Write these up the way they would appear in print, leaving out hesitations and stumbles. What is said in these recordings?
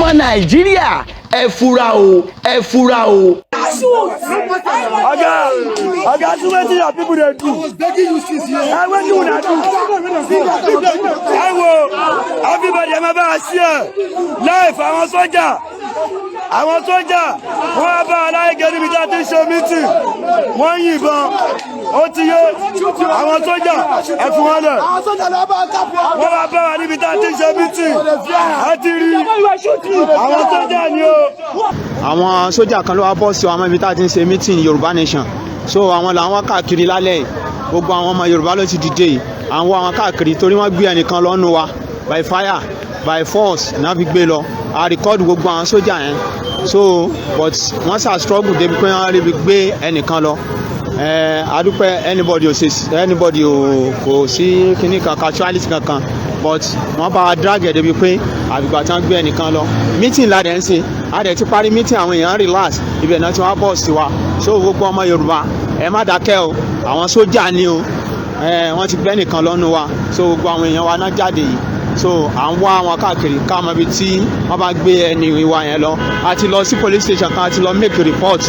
Ọmọ Nàìjíríà, ẹ fura o, ẹ fura o. Oga, oga, see wetin your people dey do. Eh, wetin una do? Ẹ wo, everybody, ẹ máa bá a share live. Àwọn sójà, àwọn sójà, wọ́n á bá aláìgé níbi tí a ti ń ṣe meeting, wọ́n ń yìnbọn. Ó ti yé àwọn sójà, ẹ fi wọ́n lẹ̀. Wọ́n bá bá wa níbi tí a ti ń ṣe meeting. A ti rí àwọn sójà ni o. Àwọn sójà kan ló wá bọ́ sí wa mọ́ ibi tá a ti ń ṣe meeting Yorùbá Nation. So àwọn làwọn káàkiri lálẹ́ yìí. Gbogbo àwọn ọmọ Yorùbá ló ti dìde yìí. Àwọn àwọn káàkiri torí wọ́n gbé ẹnìkan lọ́nu wa by fire by force náà fi gbé lọ. A record gbogbo àwọn sójà yẹn. So but wọ́n ṣà struggle débi pé wọ́n rí bi gbé ẹnìkan lọ. Adúpẹ́, anybody ò ṣe, anybody ò kò sí kinní kan, casualty kankan, but wọ́n bá wa drag ẹ̀ débi pé àbígbà tí wọ́n gbé ẹnìkan lọ. Meeting la dẹ̀ ń ṣe, a dẹ̀ ti parí meeting, àwọn èèyàn relax, ibẹ̀ náà tí wọ́n bọ̀ sí wa. So gbogbo ọmọ Yorùbá, ẹ má dákẹ́ o. Àwọn sójà ni o. Wọ́n ti gbé ẹnìkan lọ́nu wa. So gbogbo àwọn èèyàn wa náà jáde yìí. So à ń wá wọn káàkiri ká mọ ibi tí wọ́n bá gbé ẹni wa yẹn lọ. A ti lọ sí police station kan, a ti lọ make report,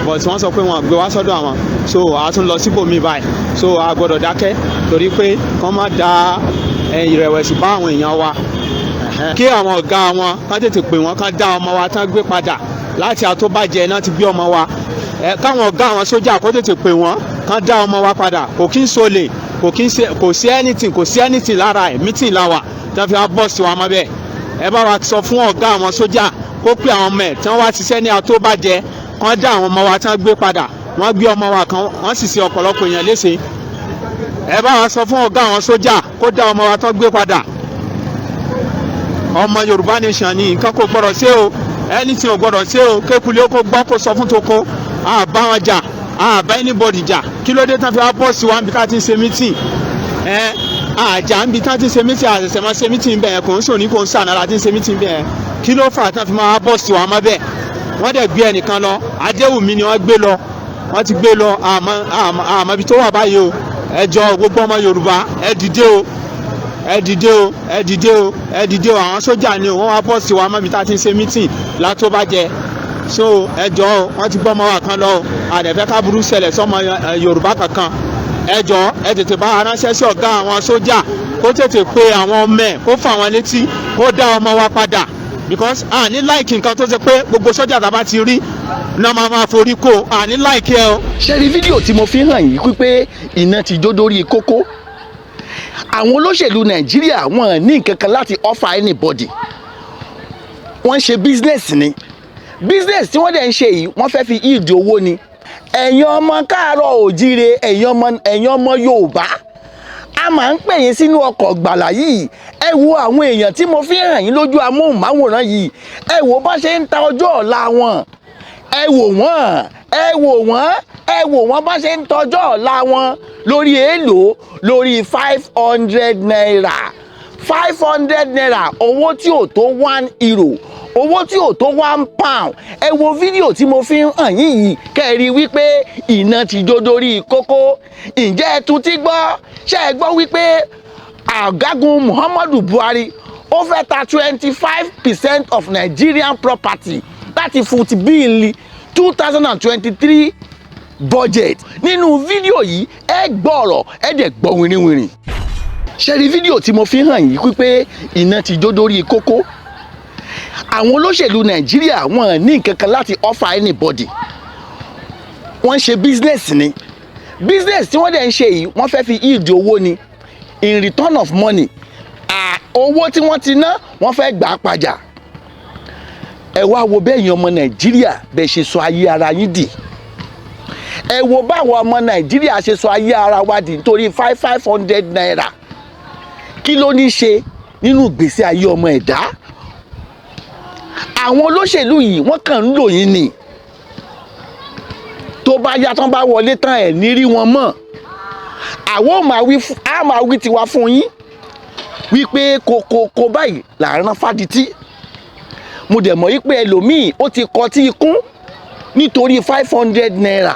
but wọ́n sọ pé wọ́n gbé wá sọ́dọ̀ àwọn. So a tún lọ síbòmí báyìí. So a gbọ́dọ̀ dákẹ́ torí pé kán má da ìrẹ̀wẹ̀sì bá àwọn èèyàn wa. Kí àwọn ọ̀gá wọn kán tètè pè wọ́n, kán dá ọmọ wa tán gbé padà láti àtọ́bàjẹ́ náà ti gbé ọmọ wa. Káwọn ọ̀gá àwọn sójà kó tètè pè wọ́n, kán dá ọmọ wa padà. Kò kí ń solè, kò kí ń ṣe, kò sí anything, kò sí anything lára ẹ̀. Meeting la wà tí wọ́n fi wá bọ́ sí wa mọ́ bẹ́ẹ̀. Ẹ bá wa sọ fún ọ̀gá àwọn sójà kó pè àwọn ọmọ ẹ̀ tí wọ́n wá ṣiṣẹ́ ní àtọ́bàjẹ́, kán dá àwọn ọmọ wa tí wọ́n gbé padà. Wọ́n gbé ọmọ wa kan, wọ́n sì ṣe ọ̀pọ̀lọpọ̀ èèyàn léṣe. Ẹ bá wa sọ fún ọ̀gá àwọn sójà kó dá ọmọ wa tán gbé padà. Ọmọ Yorùbá Nation ni, nǹkan kò gbọdọ̀ ṣe o, anything ò gbọdọ̀ ṣe o. Kékulé ó kó gbọ́, kó sọ fún toko. A bá wọn jà, a bá anybody jà. Kí ló dé tán fi wá bọ́ sí wa níbi tá a ti ń ṣe meeting? Ẹ àjà níbi tá a ti ń ṣe meeting, àṣẹ̀ṣẹ̀ máa ṣe meeting bẹ́ẹ̀. Kò ń sòní, kò ń sànà la ti ń ṣe meeting bẹ́ẹ̀. Kí ló fà tán fi máa bọ́ sí wa mọ́ bẹ́ẹ̀? Wọ́n dẹ̀ gbé ẹnìkan lọ. Adéwùmí ni wọ́n gbé lọ, wọ́n ti gbé lọ. Àmọ́ àmọ́ ibi tó wà báyìí o. Ẹ jọ, gbogbo ọmọ Yorùbá, ẹ dìde o, ẹ dìde o, ẹ dìde o, ẹ dìde o. Àwọn sójà ni o. Wọ́n wá bọ́ sí wa mọ́bi tá a ti ń ṣe meeting látó bá jẹ. So ẹ jọ o, wọ́n ti gbọ́ ọmọ wa kan lọ o. Àdẹ̀fẹ́ káburú ṣẹlẹ̀ sọmọ Yorùbá kankan. Ẹ jọ, ẹ tètè bá aránṣẹ́ sí ọ̀gá àwọn sójà, kó tètè pe àwọn ọmọ ẹ̀, kó fà wọ́n létí, kó dá ọmọ wa padà, because a ní like nǹkan tó ṣe pé gbogbo sójà tá a bá ti rí náà máa máa forí kó. A ní like ẹ o. Ṣe rí fídíò tí mo fi hàn yìí wípé iná ti jó dórí kókó? Àwọn olóṣèlú Nàìjíríà, wọn ní nǹkan kan láti offer anybody. Wọ́n ń ṣe business ni. Business tí wọ́n dẹ̀ ń ṣe yìí, wọ́n fẹ́ fi yield owó ni. Ẹ̀yin ọmọ káàárọ̀ òjíire, ẹ̀yin ọmọ Yorùbá, a máa ń pè yín sínú ọkọ̀ gbàlà yìí. Ẹ wo àwọn èèyàn tí mo fi hàn yín lójú amóhùnmáwòrán yìí. Ẹ wo bá ṣe ń ta ọjọ́ ọ̀la wọn. Ẹ wò wọ́n, ẹ wò wọ́n, ẹ wò wọ́n bá ṣe ń tọjọ́ ọ̀la wọn lórí èèlò, lórí ₦500, ₦500, owó tí ò tó €1, owó tí ò tó £1. Ẹ wo fídíò tí mo fi ń hàn yín yìí, kẹ́ ẹ rí wípé iná ti jó dórí kókó. Ǹjẹ́ ẹ tún ti gbọ́? Ṣé ẹ gbọ́ wípé ọ̀gágun Muhammadu Buhari, ó fẹ́ ta 25% of Nigerian property láti foot bill 2023 budget? Nínú fídíò yìí, ẹ gbọ́ ọ̀rọ̀, ẹ dẹ̀ gbọ́ wìrìwìrì. Ṣe rí fídíò tí mo fi hàn yìí wípé iná ti jó dórí kókó? Àwọn olóṣèlú Nàìjíríà, wọn ní nǹkan kan láti offer anybody. Wọ́n ń ṣe business ni. Business tí wọ́n dẹ̀ ń ṣe yìí, wọ́n fẹ́ fi yield owó ni, in return of money. Owó tí wọ́n ti ná, wọ́n fẹ́ gbà á padà. Ẹ wá wo bẹ́ẹ̀ yẹn, ọmọ Nàìjíríà, bẹ́ẹ̀ ṣe sọ ayé ara yín dì. Ẹ wo báwọn ọmọ Nàìjíríà ṣe sọ ayé ara wa dì nítorí ₦500. Kí ló ní ṣe nínú ìgbésí ayé ọmọ ẹ̀dá? Àwọn olóṣèlú yìí, wọ́n kàn ń lò yín ni. Tó bá yá, tán bá wọlé tán, ẹ̀ ní rí wọn mọ́. Àwọn ò máa wí, á máa wí tiwa fún yín wípé kokoko báyìí là ń rán fádití. Mo dẹ̀ mọ̀ wípé ẹlòmíì ó ti kọtí ikún nítorí ₦500.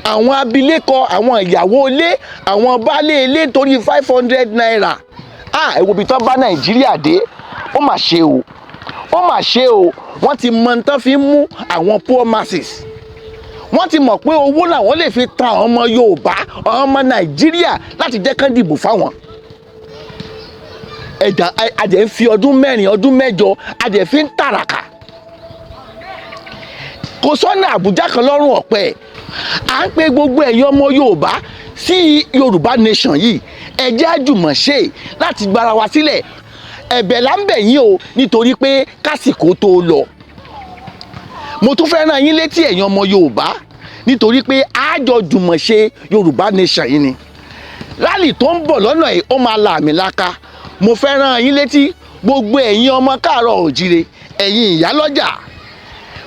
Àwọn abilékọ, àwọn ìyàwó ilé, àwọn baálé ilé, nítorí ₦500. Ah, ẹ wo ibi tán bá Nàìjíríà dé. Ó mà ṣe o. Ó mà ṣe o. Wọ́n ti mọ tán fi ń mú àwọn poor masses. Wọ́n ti mọ̀ pé owó làwọn lè fi tan àwọn ọmọ Yorùbá, àwọn ọmọ Nàìjíríà, láti jẹ́ kán dìbò fáwọn. Ẹ̀dá adẹ̀ ń fi ọdún 4, ọdún 8, adẹ̀ fi ń tàràkà. Kò sọ́nà Àbújá kan lọ́rùn ọ̀pẹ. À ń pe gbogbo ẹ̀yin ọmọ Yorùbá sí Yorùbá Nation yìí. Ẹ jẹ́ àjùmọ̀ṣe láti gbára wa sílẹ̀. Ẹ̀bẹ̀ là ń bẹ̀ yín o, nítorí pé kásìkò tó lọ. Mo tún fẹ́ rán yín létí, ẹ̀yin ọmọ Yorùbá, nítorí pé àjọ jùmọ̀ṣe Yorùbá Nation yìí ni. Rally tó ń bọ̀ lọ́nà yìí, ó máa la àmì laka. Mo fẹ́ rán yín létí, gbogbo ẹ̀yin ọmọ káàárọ̀ òjìrè, ẹ̀yin ìyálọ́jà,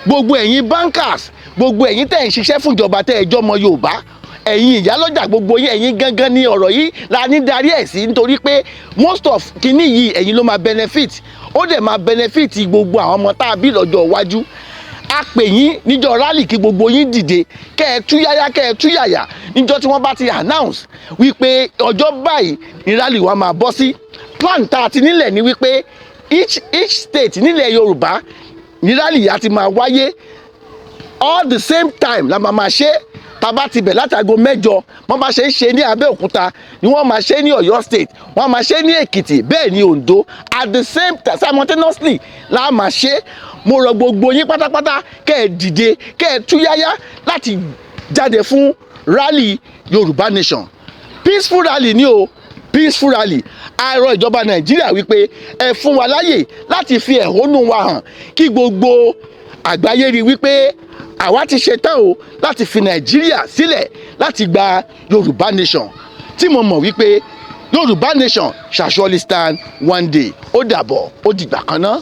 gbogbo ẹ̀yin bankers, gbogbo ẹ̀yin tẹ̀ ń ṣiṣẹ́ fúnjọba, tẹ́ ẹ jọ́mọ Yorùbá, ẹ̀yin ìyálọ́jà, gbogbo yín, ẹ̀yin gangan ní ọ̀rọ̀ yìí la ní darí ẹ̀ sí, nítorí pé most of kinní yìí, ẹ̀yin ló máa benefit. Ó dẹ̀ máa benefit gbogbo àwọn ọmọ tá a bí lọ́jọ́ iwájú. A pè yín níjọ́ rally, kí gbogbo yín dìde, kẹ́ ẹ túyáyá, kẹ́ ẹ túyàyà níjọ́ tí wọ́n bá ti announce wípé ọjọ́ báyìí ní rally wa máa bọ́ sí. Plan tá a ti nílẹ̀ ni wípé each state nílẹ̀ Yorùbá ní rally yìí á ti máa wáyé. All the same time la máa máa ṣe. Tá a bá ti bẹ̀ láti aago 8, wọ́n bá ṣe ń ṣe ní Abẹ́òkúta ni wọ́n máa ṣe ní Ọ̀yọ́ State, wọ́n máa ṣe ní Èkìtì, bẹ́ẹ̀ ní Oǹdó. At the same time, simultaneously la máa ṣe. Mo rọ gbogbo yín pátápátá, kẹ́ ẹ dìde, kẹ́ ẹ túyáyá láti jáde fún rally Yorùbá Nation. Peaceful rally ni o, peaceful rally. A rọ ìjọba Nàìjíríà wípé ẹ fún wa láyè láti fi ẹ̀hónú wa hàn, kí gbogbo àgbáyé rí wípé àwa ti ṣetán o láti fi Nàìjíríà sílẹ̀, láti gba Yorùbá Nation, tí mo mọ̀ wípé Yorùbá Nation shall surely stand one day. Ó dàbọ̀, ó dìgbà kan náà.